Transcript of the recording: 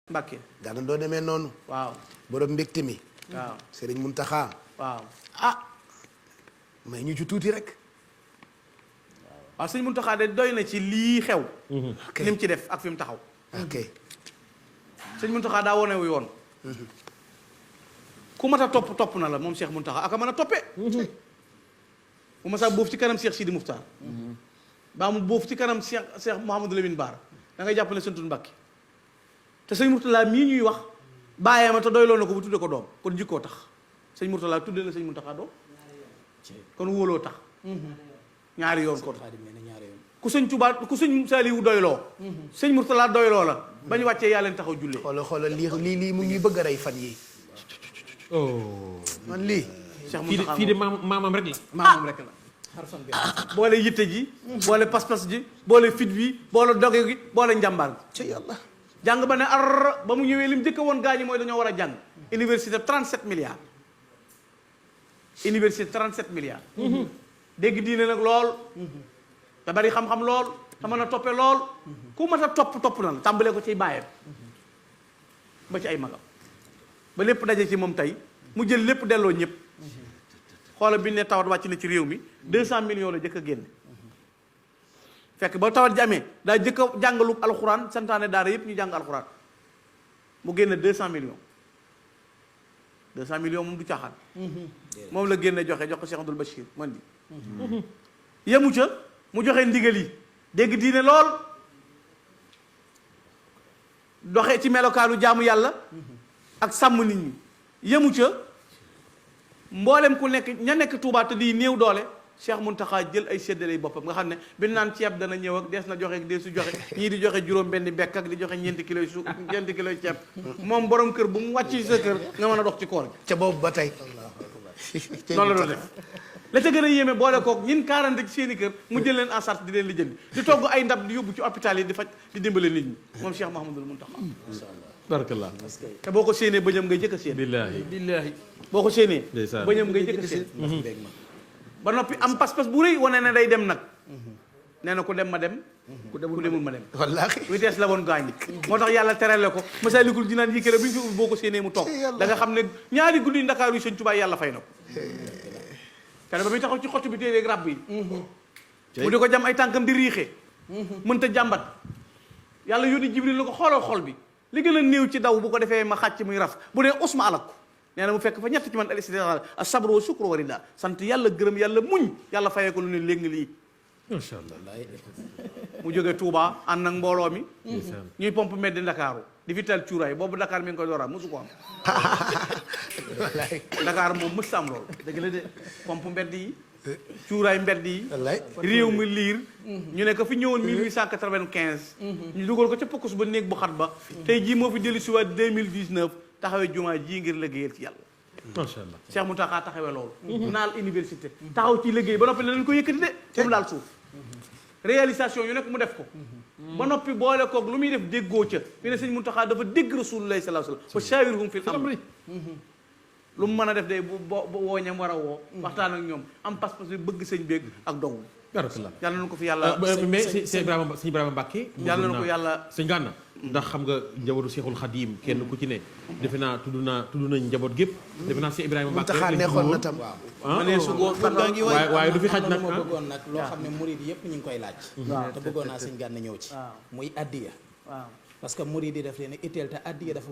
Mbàkke Gana doo demee noonu. waaw borom mbégte mi. waaw Serigne Mountakha. waaw may ñu ci tuuti rek. waaw sëñ Mountakha de doy na ci lii xew. ok ni mu ci def ak fi mu taxaw. ok. sëñ Mountakha daa wone wu yoon. ku mat a topp na la moom Cheikh Mountakha aka mën a toppee. bu ma saa boofu ci kanam Cheikh Sidi Moukhtar. baa mu boofu ci kanam Cheikh Mouhamadou Lamine Bara da ngay jàpp ne sëntul Mbàkke te sëñ Mourtala mii ñuy wax bàyyee ma te doyloo na ko bu tudde ko doom kon jikkoo tax sëñ Mourtala tudde na sëñ Mountakha doom kon wóoloo tax ñaari yoon kon ku sëñ Tuubaa ku sëñ Saaliwu doyloo sëñ Mourtala doyloo la ba ñu wàccee yaa leen taxaw jullee xoolal lii mu ñuy bëgg a rey fan yii. man lii. Cheikh Mountakha fii de maamam rek la. maamam rek la. boole yitte ji. boole pas-pas ji. boole fit bi boole doge gi boole njàmbaar gi. ci yàlla. jàng ba ne ar ba mu ñëwee lim njëkk woon gaañi mooy dañoo war a jàng. université 37 milliards. université 37 milliards. dégg diine nag lool. te bari xam-xam lool. te mën a toppe lool. ku mat a topp na la tàmbalee ko ciy bàyyam. ba ci ay magam. ba lépp daje ci moom tey mu jël lépp delloo ñëpp. xoolal bi ñu ne tawat wàcc na ci réew mi 200 millions la jëkk a génne. fekk ba tawat ji amee daa jëkk a jàngalu alxuraan santaane daara yëpp ñu jàng alxuraan mu génne 200 millions 200 millions moom du caaxaan. moom la génne jox ko Cheikh Abdoul Bachir man di. yemu ca mu joxe ndigal yi dégg diine lool doxe ci melokaanu jaamu yàlla ak sàmm nit ñi yemu ca mboolem ku nekk ña nekk Touba te di néew doole. Cheikh Mountakha jël ay séddale boppam nga xam ne bi naan ceeb dana ñëw ak dees na joxe ak dees su joxe ñii di joxe juróom benn bekk ak di joxe ñeenti kilos su ñeenti kilos ceeb moom borom kër bu mu wàcc sa kër nga mën a dox ci koor gi ca boobu ba tey. noonu la doon def la ca gën a yéeme boole kook ñin 40 ci seen i kër mu jël leen en charge di leen lijjanti di togg ay ndab di yóbbu ci hôpital yi di faj di dimbale nit ñi moom Cheikh Mouhamadoul Mountakha. barakallah. te boo ko séenee bëñam ngay jëkk a séen. billaahi boo ko séenee ndeysaan bëñam ngay jëkk a séen. ba noppi am pas-pas bu rëy wane ne day dem nag nee na ku dem ma dem ku demul ma dem wallaahi. vitesse la woon gaañ moo tax yàlla terale ko Masaalikul Jinaan yi kere bu ñu fi ubbi boo ko séenee mu toog da nga xam ne ñaari guddi Ndakaaru yu Sëñ Tuubaa yàlla fay na ko kene ba muy taxaw ci xottu bi téeréeg ràbb yi mu di ko jam ay tànkam di riixee mënta jàmbat yàlla yónni Jibril la ko xoolal xol bi li gën a néew ci daw bu ko defee ma xàcc muy raf bu dee usma alak ko nee na mu fekk fa ñett ci man al istighfar as-sabr wa shukru wa rida sant yàlla gërëm yàlla muñ yàlla fayee ko lu ne léegi lii. macha allah. mu jógee Touba ànd ak mbooloo mi. ñuy pompe mbedd Ndakaaru di fi tal cuuraay boobu Dakar mi ngi koy door a mosu ko am. Dakar moom mës am loolu. dëgg la de pompe mbedd yi. cuuraay mbedd yi. réew mi liir. ñu ne ko fi ñëwoon 1895. ñu dugal ko ca pokkus ba néeg bu xat ba. tey jii moo fi dellusiwaat 2019. taxawee jumaa ji ngir liggéeyal ci yàlla. macha allah Cheikh Mountakha taxawee loolu. naal université. taxaw ci liggéey ba noppi la leen ko yëkkati de. te mu laal suuf. réalisation yu nekk mu def ko. ba noppi boole koog lu muy def déggoo ca. fi ne sëñ Mountakha dafa dégg Rasulullahi sallallahu alayhi wasallam. wa shaawirhum fil amri. lu mu mën a def day bu woo ñam war a woo. waxtaan ak ñoom am pas-pas bi bëgg sëñ beeg ak dogu. barakallah. yàlla na ko fi yàlla. mais sëñ Ibrahima Mbacke. yàlla na ko yàlla. sëñ Gana ndax xam nga njabootu Cheikhul Khadim kenn ku ci ne defe naa tudd nañ njaboot gépp defe naa Cheikh Ibrahima Mbacke Mountakha neexoon na tam. ma ne su góor waaye du fi xaj nag bëggoon nag loo xam ne murid yëpp ñu ngi koy laaj. te bëggoon naa sëñ Gana ñëw ci. muy addiya. waaw parce que murid yi daf leen itteel te addiya dafa